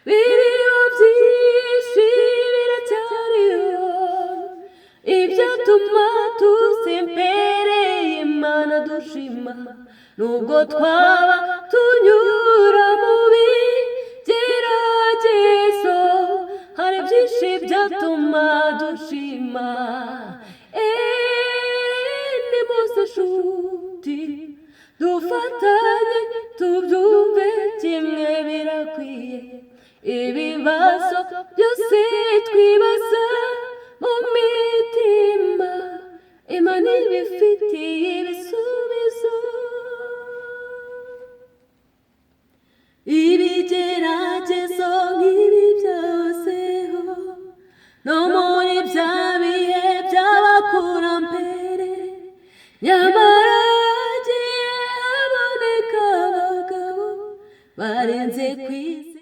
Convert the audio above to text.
Biriho byinshi, biracyariho ibyatuma tuza imbere y'Imana dushima, nubwo twaba tunyura mu bigeragezo. Hari byinshi byatuma dushima. Eee, nimuze nshuti, dufatanye tubyumve kimwe, birakwiye. Ibibazo byose twibaza.